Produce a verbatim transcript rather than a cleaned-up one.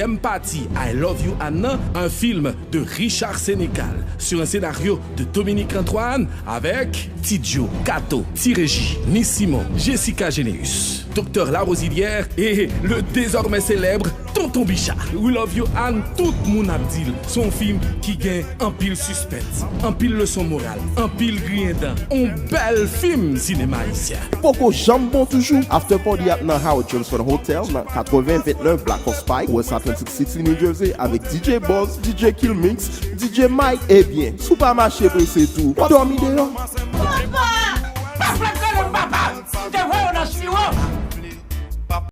deuxième partie I Love You Anne nan, un film de Richard Sénécal sur un scénario de Dominique Antoine avec Ti Djo, Kato, Ti Reji, Ni Simon, Jessica Généus, Docteur Larosilière et le désormais célèbre Tonton Bicha. We Love You Anne, tout moun ap di l. Se yon fim ki gen anpil sispens, anpil leson moral, anpil griyen dan. On bèl fim sinema ayisyen. Poko janm bon toujou. After party ap nan Howard Johnson Hotel nan katreven vennèf Black Horse Pike, West Atlantic City, New Jersey, avèk D J Buzz, D J Kill Mix, D J Mike. Ebyen, si w pa mache prese tou, w ap dòmi deyò. Papa! Pa fè kale m, papa! M te vle